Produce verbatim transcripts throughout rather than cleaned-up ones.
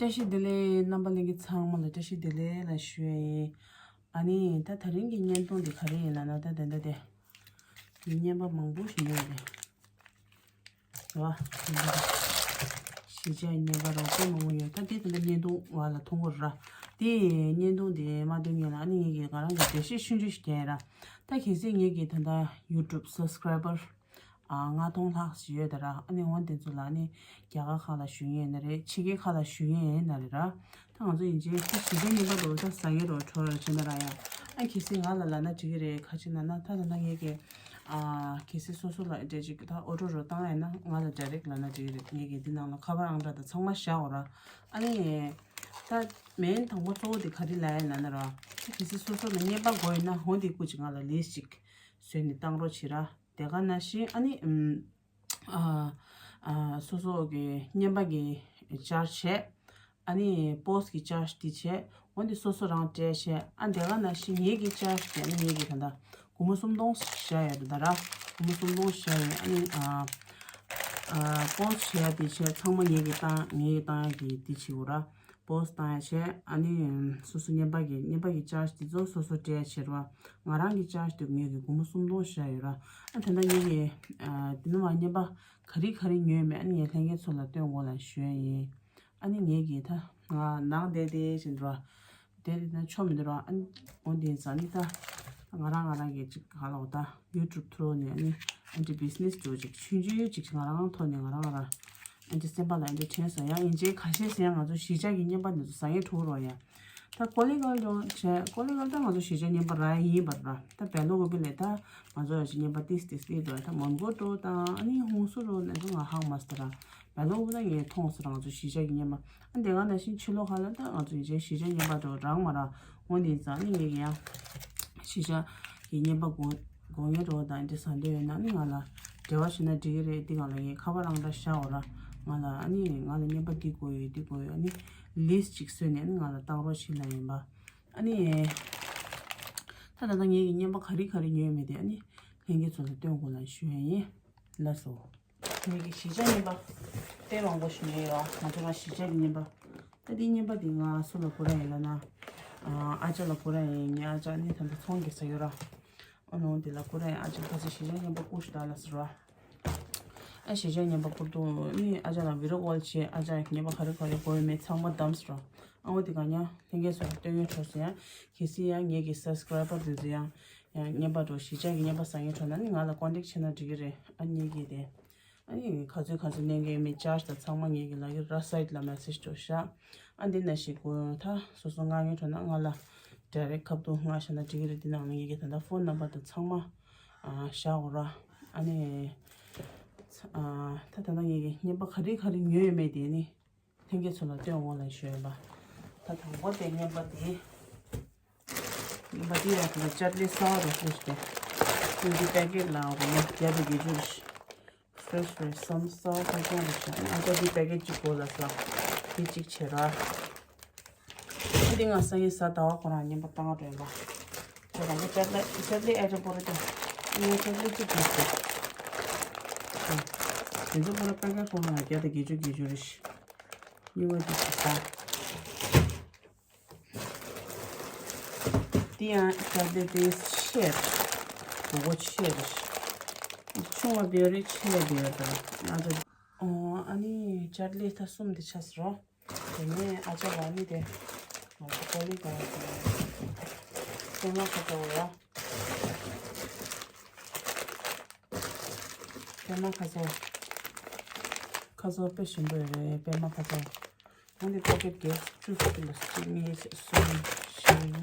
བཀྲ་ཤིས་བདེ་ལེགས། རྣམ་པ་ལྷན་རྒྱས་ཚང་མ་ལ་བཀྲ་ཤིས་བདེ་ལེགས་ལ་ཞུ་ཡ་ཡིན། ཨ་ནི་ད་དེ་རིང་གི་བརྙན་ཐུང་འདི་ག་རེ་ཡིན་ལབ་ན། ད་དེ་འདྲ་དེ་ངའི་བརྙན་པ་མང་པོ་ཞིག་ཡོད་རེད། རེད་བ། གཞིས་ཆགས་བརྙན་པ་རོགས་པ་མང་པོ་ཡོད། ད་དེ་དེ་འདྲ་བརྙན་ཐུང་བ་ལ་མཐོང་གི་ར། དེ་བརྙན་ཐུང་དེ་མ་སྟོན་སྔོན་ལ་ཨ་ནི་ངེད་ཀྱི་ང་རང་གི་འགྲེལ་བཤད་ཆུང་ཆུང་ཞིག་རྒྱག་ཡ་ར། ད་གལ་སྲིད་ངེད་ཀྱི་ད་ལྟ་YouTube subscriber ཨ་ལྔ་སྟོང་ལྷག་ཞིག་ཡོད་ད་ར། ཨ་ནི་འོ་དེ་ཚོ་ལ་ཨ་ནི་རྒྱ་གར་ཁག་ལ་བཞུགས་མཁན་ཡིན་ན་རེད། ཕྱི་རྒྱལ་ཁག་ལ་བཞུགས་མཁན་ཡིན་ན་རེད་ར། ད་ང་ཚོ་ཡིན་གཅིག་ད་གཞིས་ཆགས་བརྙན་པ་འདྲ་བོ་ད་བཟང་ངན་འདྲ་བོ་འགྲོ་ར་བྱེད་ན་ར་ཡ། ཨ་གལ་སྲིད་ང་ལ་ལབ་ན་འགྲིག་གི་རེད། ག་ཅི་ལབ་ན་ད་ད་ལྟ་ངེད་ཀྱི་ཨ་གལ་སྲིད་སོ་སོ་ལ་འདྲ་ཅིག་ད་ཨོ་ཌར་འདྲ་བོ་བཏང་ཡ་ན་ང་ལ་ཌའི་རེག་ལབ་ན་འགྲིག་གི་རེད། ངེད་ཀྱི་འདི་ནང་ལ་ཁ་པར་ཨང་གྲངས་དང་ཚང་མ་བཞག་ཡོད་ར། ཨ་ནི་ད་མེན་དང་པོ་གཙོ་བོ་དེ་ག་རེ་ལབ་ཡ་ལབ་ན་ར། ད་གལ་སྲིད་སོ་སོ་ལ་བརྙན་པ་དགོས་ཡོད་ན་འོ་འདི་སྐུ་མཁྱེན་ང་ལ་ལིསི་ཊི་ཅིག་བཟོས་ནས་བཏང་རོགས་བྱེད་ར། དེ་ག་ནང་བཞིན་ཨ་ནི་ཨམ་ཨ་ཨ་སོ་སོ་གི་བརྙན་པ་གི་ཅར་ཇི་བྱས། ཨ་ནི་པོ་སི་ཊི་གི་ཅར་ཇི་དེ་བྱས། འོ་འདི་སོ་སོ་རང་སྤྲད་བྱས། ཨ་དེ་ག་ནང་བཞིན་ངེད་ཀྱི་ཅར་ཇི་དེ་ཨ་ནི་ངེད་ཀྱི་ད་ལྟ་སྒོར་མོ་སུམ་སྟོང་བཞག་ཡོད་རེད་ད་ར། སྒོར་མོ་སུམ་སྟོང་བཞག་ཡོད། ཨ་ནི་ཨ་ཨ་པོ་སི་ཊི་བྱས་ཡ་དེ་བྱས། ཚང་མ་ངེད་ཀྱི་བཏང་ངེད་ཀྱི་བཏང་ཡ་གི་དེ་བྱེད་དགོས་ར། པོ་སི་ཊི་བཏང་ཡ་བྱས། ཨ་ནི་སོ་སོ་བརྙན་པ་གི་བརྙན་པ་གི་ཅར་ཇི་དེ་ཚོ་སོ་སོ་སྤྲད་བྱེད་ར། ང་རང་གི་ཅར་ཇི་དེ་ངེད་ཀྱི་སྒོར་མོ་སུམ་སྟོང་བཞག་ཡོད་ར། ཨ་ད་ལྟ་ངེད་ཀྱི་ཨ་དེ་ནང་མ་བརྙན་པ་ག་རེ་ག་རེ་ཉོས་མེད་ཨ་ནི་ངས་ལྷན་རྒྱས་ཚོ་ལ་སྟོན་དགོས་ལ་ཞུ་ཡ་ཡིན། ཨ་ནི་ངེད་ཀྱི་ད་ང་ནང་བསྡད་དེ་བཞིན་ར། དེ་རེད་ན་ཆོ་མི་འདུག་ར། ཨ་ནི་འོ་དེ་ཙང་ནི་ད་ང་རང་ང་རང་གི་ཅིག་ག་ལོག་ད་ཡུ་ཊུབ་ཐུ་རུ་ནས་ཨ་ནི་ཨན་ཏི་བི་ཛི་ནེ་སི་འགྲོ་ཅིག་ཆུང་ཆུང་ཅིག་ང་རང་ཐོག་ནས་ང་རང་ང་རང་ཨན་ཏི་སེམས་པ་ལ་ཨན་ཏི་དྲན་སོང་ཡ། ཡིན་གཅིག་ཁ་ཤས་ཟེར་ཡ་ང་ཚོ་གཞིས་ཆགས་ཀྱི་བརྙན་པ་འདི་ཚོ་བཟང་ངན་འགྲོ་རོགས་ཡ། ད་ཀོ་ལི་གལ་འགྲོ་བྱས་ཀོ་ལི་གལ་ད་ང་ཚོ་གཞིས་ཆགས་བརྙན་པ་ར་ཡིན་པ་ར། ད་བལ་ལོ་གོ་བི་ལས་ད་ང་ཚོ་ཡ་ཅིག་བརྙན་པ་ཏིས་ཏིས་ཏིས་འགྲོ་ད་མོན་གྷོ་འགྲོ་དང་ཨ་ནི་ཧུན་སུར་འགྲོ་ནས་ཚོ་ང་ཧང་མ་སྟ་ར། བལ་ལོ་གོ་བི་ད་ངས་མཐོང་སོང་ར། ང་ཚོ་གཞིས་ཆགས་ཀྱི་བརྙན་པ། ཨ་དེ་ག་ནང་བཞིན་ཕྱི་ལོགས་ཁག་ལ་ད་ང་ཚོ་ཡིན་གཅིག་གཞིས་ཆགས་བརྙན་པ་འགྲོ་རང་མ་ར། འོ་འདི་ཙང་ནི་ངེད་ཀྱི་ཡང་གཞིས་ཆགས་ཀྱི་བརྙན་པ་དགོས་དགོས་ངེས་འགྲོ་དང་འདི་ཟ་འདོད་ཡོད་ན་ནི་ང་ལ་འབྲེལ་བ་བྱེད་ན་འགྲིག་གི་རེད། འདི་ང་ལ་ངའི་ཁ་པར་རང་འདྲ་བཞག་འོ་ར། ང་ལ་ཨ་ནི་ང་ལ་བརྙན་པ་འདི་དགོས་ཡོད་འདི་དགོས་ཡོད་ཨ་ནི་ལིསི་ཊི་ཅིག་བཟོས་ནས་ཨ་ནི་ང་ལ་བཏང་རོགས་བྱེད་ལ་ཡིན་པ། ཨ་ནི་ད་ད་ལྟ་ངེད་ཀྱི་བརྙན་པ་ག་རེ་ག་རེ་ཉོས་མེད་དེ་ཨ་ནི་ལྷན་རྒྱས་ཚོ་ལ་སྟོན་དགོས་ལ་ཞུ་ཡ་ཡིན། ལགས་སོ། ངེད་ཀྱི་གཞིས་ཆགས་བརྙན་པ་དཔེ་མང་པོ་ཞིག་ཉོས་ཡོད། ང་ཚོ་རང་གཞིས་ཆགས་ཀྱི་བརྙན་པ། ད་དེའི་བརྙན་པ་དེ་ང་སུ་ལ་བསྐུར་ཡ་ཡིན་ལབ་ན། ཨ་ཅག་ལ་བསྐུར་ཡ་ཡིན། ངའི་ཨ་ཅག་ནི་ད་ལྟ་ཚོང་རྒྱག་ས་ཡོད་ར། ཨ་ནོ་དེ་ལ་བསྐུར་ཡ་ཡིན། ཨ་ཅག་ཁ་སང་གཞིས་ཆགས་བརྙན་པ་བསྐུར་ཤོག་ད་ལབ་ཟེར་ར། ཨ་གཞིས་ཆགས་བརྙན་པ་བསྐུར་དུས་ནི་ཨ་ཅག་ལ་བི་ཌི་ཡོ་ཀོལ་བྱས། ཨ་ཅག་བརྙན་པ་ག་རེ་ག་རེ་དགོས་ཡོད་མེད་ཚང་མ་བདམས་ཟེར་ར། ཨ་འོ་དེ་ག་ཉག་ལྷན་རྒྱས་ཚོ་ལ་སྟོན་ཡོད་གྲོགས་ཟེར་ཡ། གལ་སྲིད་ཡ་ངེད་ཀྱི་སབ་སི་ཀ་རའི་བར་དེ་ཚོ་ཡང་ཡང་བརྙན་པ་འགྲོ་གཞིས་ཆགས་ཀྱི་བརྙན་པ་བཟང་ངན་འགྲོ་ན་ནི་ང་ལ་ཀོན་ཊེག་བྱེད་ན་འགྲིག་གི་རེད། ཨ་ངེད་ཀྱི་དེ། ཨ་ནི་ག་ཚོད་ག་ཚོད་གནང་གི་ཡོད་མེད་ཅར་ཇི་དང་ཚང་མ་ངེད་ཀྱི་ལ་གི་ར་སའིཊ་ལ་མེ་སེཇ་འགྲོ་ཤག་ཨ་འདི་ན་ཞིག་གོ་ད་སོ་སོ་མངགས་ངེས་འགྲོ་ན་ང་ལ་ཌའི་རེག་ཁ་ཐུག་མངགས་བཞག་ན་འགྲིག་གི་རེད། འདི་ནང་ལ་ངེད་ཀྱི་ད་ལྟ་ཕོན་ནམ་བར་དང་ཚང་མ་ཨ་བཞག་འོ་ར། ཨ་ནི་ཨ་ད་ད་ལྟ་ངེད་ཀྱི་བརྙན་པ་ག་རེ་ག་རེ་ཉོས་ཡོད་མེད་དེ་ནི། ལྷན་རྒྱས་ཚོ་ལ་སྟོན་འོང་ལ་ཞུ་ཡིན་པ། ད་དང་པོ་དེ་བརྙན་པ་དེ། བརྙན་པ་དེ་ཡང་དེ་ལ་ཅར་ལི་གསར་པ་རུ་བཀོལ་ཏེ། ཁྱོད་ཀྱི་པེ་ཀེ་ཊི་ལ་འོ་མ་བརྒྱ་དང་བརྒྱད་ཅུ་རེད། ཕེ་རེ་ཤི་ཕེ་རེ་ཤི་སམ་གསར་པ་ཁ་ཤས་རེད་ཤག་ཨ་ཅག་དེ་པེ་ཀེ་ཊི་གཅིག་དགོས་ལ་ས། དེ་གཅིག་བྱེད་ར། ཁྱོད་དེ་ང་སང་ཉིན་གཟའ་ཟླ་བ་ཁོ་རང་བརྙན་པ་བཏང་རེད་པ། ཁྱོད་རང་གི་ཅར་ལི་ཅར་ལི་ཨེ་ཏྲ་པོ་རེད་དེ། ངས་ཅར་ལི་གཅིག་གཅིག་བྱེད། དེ་ཚོ་ཁོ་རང་པེ་ཀེ་ཊི་ཁོ་རང་ལ་བརྒྱ་དང་བརྒྱད་ཅུ་བརྒྱད་ཅུ་རེད་ཤག་གཉིས་པ་དེ་གཅིག་ཟ། དེ་ཡང་ཅར་ལི་དེ་ཆེ་རེད། སྒོར་སྒོར་ཆེ་རེད། ཆུང་བ་བེ་རི་ཆེ་བེ་རི་དང་ང་ཚོ། ཨོ་ཨ་ནི་ཅར་ལི་ད་གསུམ་དེ་ཆགས་སོང་། དེ་ནས་ཨ་ཅག་ལ་ནི་དེ་ང་ཚོ་ཀོ་ལི་ག་ཡ་དེ་པད་མ་ཁ་ཚ་བོ་ཡ། པད་མ་ཁ་ཚ་བོ། ཁ་ཚ་བོ་དཔེ་ཞིམ་པོ་ཡོད་རེད་པད་མ་ཁ་ཚ་བོ། ཨ་ནི་པེ་ཀེ་ཊི་བརྒྱད་ཅུ་ཙམ་ལ་གཅིག་གཉིས་གསུམ་བཞི་ལྔ།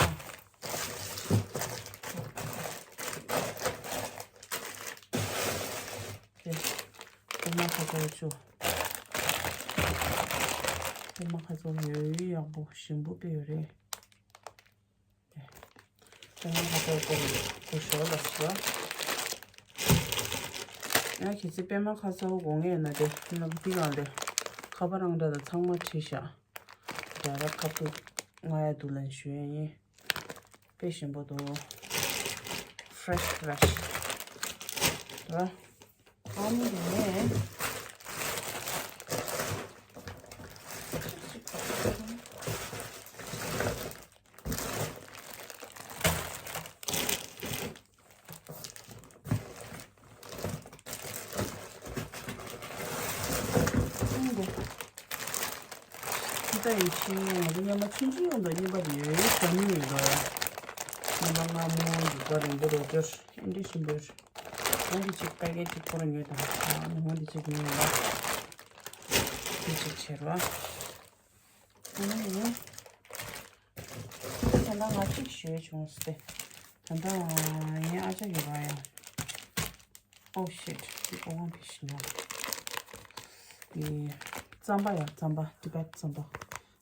དེ། པད་མ་ཁ་ཚ་བཅུ། པད་མ་ཁ་ཚ་ཡོད་ཡག་པོ་ཞིམ་པོ་དཔེ་ཡོད་རེད། དེ། པད་མ་ཁ་ཚ་བཅུ་དགུ་ཞོ་ལ་ཞོ། ཡང་གལ་སྲིད་པད་མ་ཁ་ཚ་དགོས་ངེས་ན་དེ་ནག་ཏི་གང་དེ་ཁ་པར་རང་འདྲ་དང་ཚང་མ་བྲིས་ཤག་རྒྱ་རབ་ཁ་ཐུག་ང་ཡ་དུ་ལན་ཞུ་ཡ་ཡིན། དཔེ་ཞིམ་པོ་འདུག་ཕེ་རེ་ཤི་ཕེ་རེ་ཤི་ར། ཨ་ནི་དེ་ནས་ཅིག་ཅིག་ཅིག་ ད་ཡིན་ཕྱིན་ང་ཚོ་ཉི་མ་ཆུང་ཆུང་ཡོང་དུས་རྙིང་པ་དེ་ཡོད་ཡོད་ཞྭ་མོ་ཡོད་དོ། ཉི་མ་སྔ་མོ་འདི་ག་རིང་པོ་རོ་སྐྱོར་ཨེ་འདྲ་ཞིམ་པོ་ཡོད། འོ་འདི་གཅིག་པེ་ཀེ་ཊི་གཅིག་ཁོ་རང་ཉོས་དང་། ཨ་ནི་འོ་འདི་གཅིག་ཉོས་ལ། འདི་གཅིག་བྱེད་རོགས། ཨ་ནི་ད་ལྟ་ང་གཅིག་ཞུས་བྱུང་སྟེ། ད་ལྟ་ངའི་ཨ་ཅག་གི་ར་ཡང་། Oh shit. འདི་ཨོ་ཝན་ཕི་ཤི་ནོ། འདི་རྩམ་པ་ཡ་རྩམ་པ། Tibet རྩམ་པ།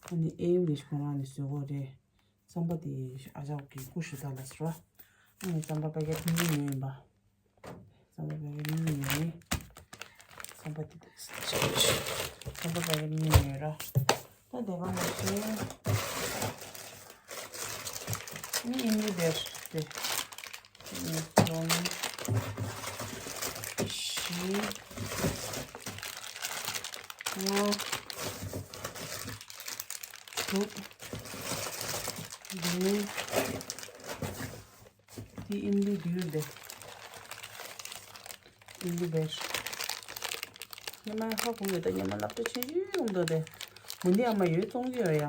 ཨ་ནི་ཨེ་ཡུ་ལི་ཤི་ཁོ་རང་ནས་བཟོས་གོ་རེད། རྩམ་པ་དེ་ཨ་ཅག་གི་སྐུ་ཞུ་ད་ལ་ཟེར་བ། ཨ་ནི་རྩམ་པ་པེ་ཀེ་ཊི་གཉིས་ཉོས་ཡིན་པ། རྩམ་པ་པེ་ཀེ་ཊི་གཉིས་ཉོས། རྩམ་པ་དེ་དེ་རྩམ་པ་པེ་ཀེ་ཊི་གཉིས་ཉོས་ར། ད་དེ་ག་མ་ཤེས། ཨ་ནི་ཨིན་ལི་བེར་དེ། གཅིག་གཉིས་གསུམ། བཞི། ལྔ། དྲུག་བདུན། དེ་ཨིན་ལི་བདུན་རེད། ཨིན་ལི་བེར། ཉི་མ་ཧ་གོ་ཡོད་ད། ཉི་མ་སློབ་གྲྭ་ཆེ་ཆུང་ཡོང་འདུག་དེ། མུ་ནི་ཨ་མ་ཡོད་བཙོང་གི་ཡོད་ཡ།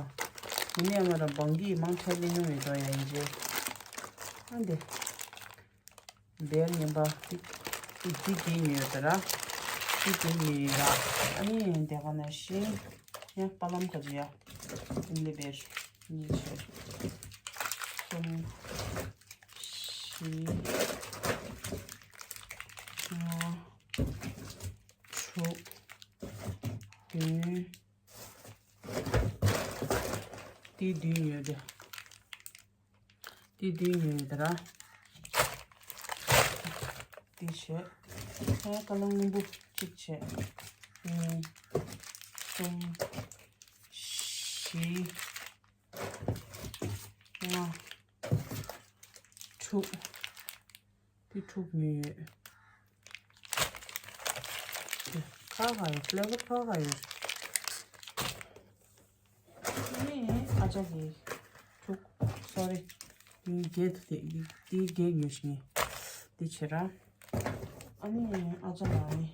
མུ་ནི་ཨ་མ་ར་བང་གི་མང་ཁྲལ་ལེན་མྱོང་ཡོད་དོ་ཡ་ཡིན་རྗེས། ཨ་འདི། བེར་ངན་པ་འདི་འདི་གྱིས་ཉོས་ད་ར། འདི་གྱིས་ཉོས་ར། ཨ་ནི་དེ་ག་ན་ཤིང་། ཡང་པ་ལམ་ག་ཅི་ཡ། ཨིན་ལི་བེར་གཉིས་བྱས། གསུམ། བཞི། ལྔ། དྲུག་བདུན། འདི་བདུན་ཡོད་དེ། འདི་བདུན་ཡོད་དེ་ར། འདི་བྱས། ཨ་ཀ་ལ་སྔོན་པོ་གཅིག་བྱས། གཉིས། གསུམ། བཞི། ལྔ། དྲུག་འདི་དྲུག་ཉོས་ཡོད། འདི་ཁ་ཁ་ཡོད། ཕི་ལེ་བར་ཁ་ཁ་ཡོད། ཨ་ནི་ཨ་ཅག་གི་དྲུག་སོ་རི། འདི་བརྒྱད་དེ། འདི་བརྒྱད་ཉོས་ཤིང་། འདི་བྱེད་ར། ཨ་ནི་ཨ་ཅག་ལ་ནི།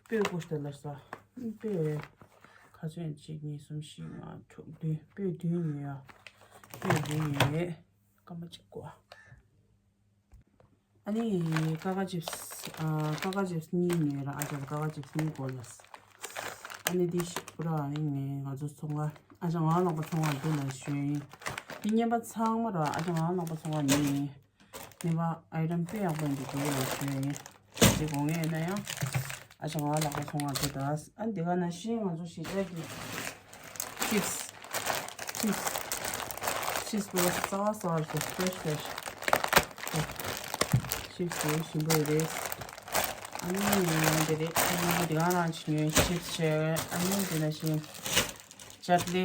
སྤོས་ཀུ་ཤ་དེ་ལ་ཟ། སྤོས། ཁ་ཚོན་གཅིག་གཉིས་གསུམ་བཞི་ལྔ་དྲུག་བདུན། སྤོས་བདུན་ཉོས་ཡ། སྤོས་བདུན་ཉོས། སྐར་མ་གཅིག་གོ། ཨ་ནི་ཀ་ཀ་ཅིབས། ཨ་ཀ་ཀ་ཅིབས་གཉིས་ཉོས་ར། ཨ་ཅག་ཀ་ཀ་ཅིབས་གཉིས་གོ་ལ། ཨ་ནི་འདི་ཤི་པུ་ར་ཨ་ནི་ངས་ང་ཚོ་ཚོང་ཁང་། ཨ་ཅག་ང་ལག་པ་ཚོང་ཁང་འདུག་ལ་ཞུས་ཡིན། འདི་རྔན་པ་ཚང་མ་ར་ཨ་ཅག་ང་ལག་པ་ཚོང་ཁང་ཉོས་ཡིན། ནི་བ་ཨའི་ཊམ་དཔེ་ཡག་པོ་འདུག་དེ་ལ་ཞུ་ཡ་ཡིན། དེ་དགོས་ངེས་ཡོད་ན་ཡང་། ཨ་ཅག་ང་ལག་པ་ཚོང་ཁང་དུ་ད། ཨ་འདི་ག་ན་ཤིང་ང་ཚོ་གཞིས་ཆགས་ཀྱི་ཅིབས། ཅིབས། ཅིབས་པོ་རྩ་བ་གསར་པ་རེད། ཕེ་རེཤ་ཕེ་རེཤ། ཅིབས་དེ་ཞིམ་པོ་རེད། ཨ་ནི་དེ་རེད། ཨ་ནི་དེ་ག་ན་ཅིག་ཉོས། ཅིབས་བྱས། ཨ་ནི་དེ་ན་ཤིང་ཅག་ལེ།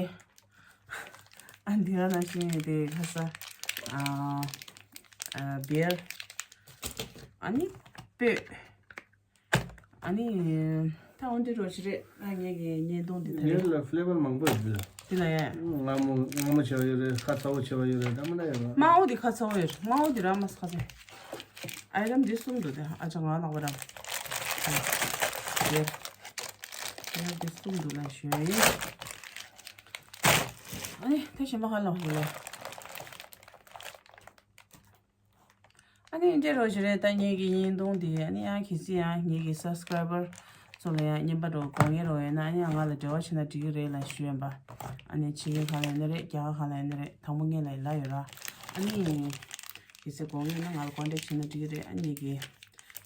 ཨ་འདི་ག་ན་ཤིང་དེ་ཁ་ས། ཨ་ཨ་བེར། ཨ་ནི་སྤོས། ཨ་ནི་ད་འོན་ཏེ་རོ་ཞིག་རེད། ཨ་ངེད་ཀྱི་བརྙན་ཐུང་འདི་ད་ངེད་རེད། ལ་ཕི་ལེ་བར་མང་པོ་ཡོད་འདི་ལ། འདི་ལ་ཡ། སྔ་མོ་སྔ་མོ་བྱས་པ་ཡོད་རེད། ཁ་ཚ་བོ་བྱས་པ་ཡོད་རེད། ད་མ་ན་ཡོད་རེད། དམར་པོ་འདི་ཁ་ཚ་བོ་ཡོད་རེད། དམར་པོ་འདི་ར་མ་ས་ཁ་ཚ། ཨའི་ཊམ་འདི་གསུམ་འདུག་དེ། ཨ་ཅག་ང་ལག་པ་ར། ཨ་ནི་དེ་གསུམ་འདུག་ལ་ཞུ་ཡ་ཡིན། ཨ་ནི་ད་གཞན་པ་ཧ་ལམ་ཧ་ལམ། ཨ་ནི་འདི་རོ་ཞིག་རེད། ད་ངེད་ཀྱི་བརྙན་ཐུང་འདི་ཨ་ནི་ཡང་གལ་སྲིད་ཡང་ངེད་ཀྱི་སབ་སི་ཀ་རའི་བར་ཚོ་ལ་ཡང་རྔན་པ་འགྲོ་དགོས་ངེས་རོ་ཡོད་ན། ཨ་ནི་ཡང་ང་ལ་འབྲེལ་བ་བྱས་ན་འགྲིག་གི་རེད་ལ་ཞུ་ཡིན་པ། ཨ་ནི་ཕྱི་རྒྱལ་ཁག་ལ་ཡིན་ན་རེད། རྒྱ་གར་ཁག་ལ་ཡིན་ན་རེད། དང་པོ་ངེད་ལ་ཡི་ལ་ཡོད་ར། ཨ་ནི་གལ་སྲིད་དགོས་ངེས་ན་ང་ལ་ཀོན་ཊེག་བྱས་ན་འགྲིག་གི་རེད། ཨ་ནི་ངེད་ཀྱི་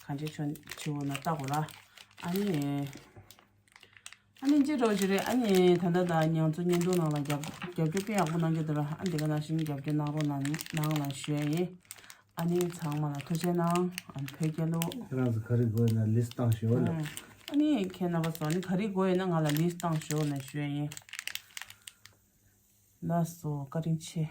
གང་ཅི་ཆོ་ཆི་འོ་ན་ལྟ་དགོས་ར། ཨ་ནི། ཨ་ནི་འདི་རོ་ཞིག་རེད། ཨ་ནི་ད་ལྟ་ད་ང་ཚོ་བརྙན་ཐུང་ནང་ལ་རྒྱབ་རྒྱབ་སྐྱོར་དཔེ་ཡག་པོ་གནང་གི་འདུག་ར། ཨ་འདི་ག་ནང་བཞིན་རྒྱབ་སྐྱོར་གནང་རོགས་གནང་གནང་ལ་ཞུ་ཡ་ཡིན། ཨ་ནི་ཚང་མ་ལ་ཐུགས་རྗེ་གནང་། ཨ་ནི་བོད་རྒྱལ་ལོ། ཁྱེད་རང་ཚོ་ག་རེ་དགོས་ན་ལིསི་བཏང་ཞུ་བ་ལ། ཨ་ནི་ཁྱེད་རྣམ་པ་ཚོ་ཨ་ནི་ག་རེ་དགོས་ཡོད་ན་ང་ལ་ལིསི་བཏང་ཞུ་བ་ལ་ཞུ་ཡ་ཡིན། ལགས་སོ། བཀའ་དྲིན་ཆེ།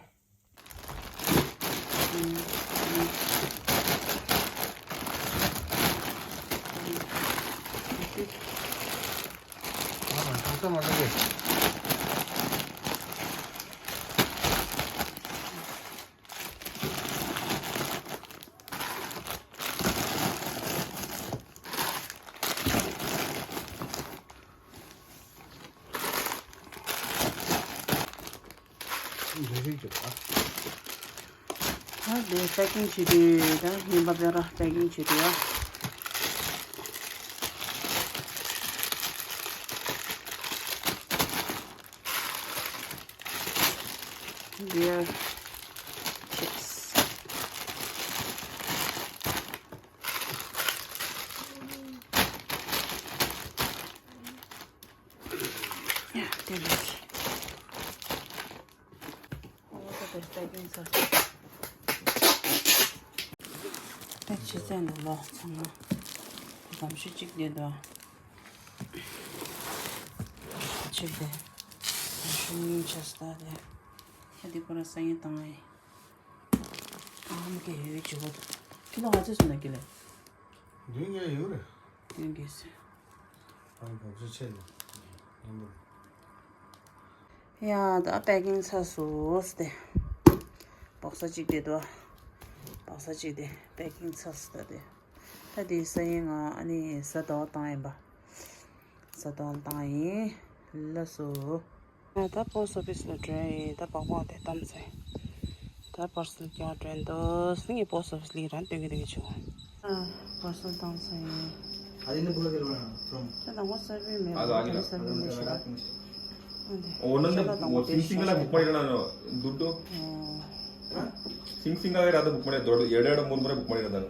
འདི་རིགས་ཀྱི་བ། ད་དེ་པེ་ཀིང་བྱེད་དུས་ད་ཉིན་པ་པེ་ར་པེ་ཀིང་བྱེད་དུས་ཨ། Beer chips. ཡ་དེ་ལས། ཨོ་ད་དེ་པེ་ཀིང་ཚར་སོང་། ད་ཕྱི་ཚན་དུ་ལོག་ཚང་མ། ད་གམ་ཤུ་གཅིག་དེ་དོ། ཕྱི་དེ། གམ་ཤུ་གཉིས་ཆ་སྟ་དེ། ད་དེ་ཁོ་ར་ས་ཡིན་བཏང་ཨེ། ཨ་མ་ཀེ་ཡོད་ཅི་གོ། ཁྱི་ལོ་ག་ཚོད་སོང་ན་ཀི་ལེ། བདུན་བརྒྱད་ཡོད་རེད། བདུན་བརྒྱད་སོང་། ཨ་མ་ཀེ་ཚོད་ཆེ་ལ། ཡང་འདུག་ཡ་ད་པེ་ཀིང་ཚར་སོང་སྟེ། སྦག་ས་གཅིག་དེ་དོ། སྦག་ས་གཅིག་དེ་པེ་ཀིང་ཚར་སོང་ད་དེ། ད་དེ་ས་ཡིན་ང་ཨ་ནི་ཟ་ཏོག་བཏང་ཡིན་པ། ཟ་ཏོག་བཏང་ཡིན། ལགས་སོ། ད་པོ་སི་ཨོ་ཕི་སི་ལ་འགྲོ་ཡིན། ད་སྦག་སྦག་དེ་བཏང་ཚེ། ད་པར་སེལ་རྒྱག་འགྲོ་འདུག་སི་ངས་པོ་སི་ཨོ་ཕི་སི་ལིག་རང་སྟོན་གི་འདུག་གི་ཆུ། ཨ། པར་སེལ་བཏང་ཚེ་ཡིན། ད་དང་པོ་སར་བི་མེད་པ་དེ་སར་བི་མེད་ཤག་འོ་ན་ནི་ཤ་ལ་དང་པོ་ཤ་ཤ་ཤ། འོ་ན་ནི་ཤ་ལ་དང་པོ་ཤ་ཤ་ཤ། སིང་སིང་ག་ལ་བུག་པ་ཡིན་ན་འདུག་འདུག་ཨོ། སིང་སིང་ག་ལ་ར་ད་བུག་པ་ཡིན་འདུག་ཡ་ར་ར་མུར་མུར་བུག་པ་ཡིན་འདུག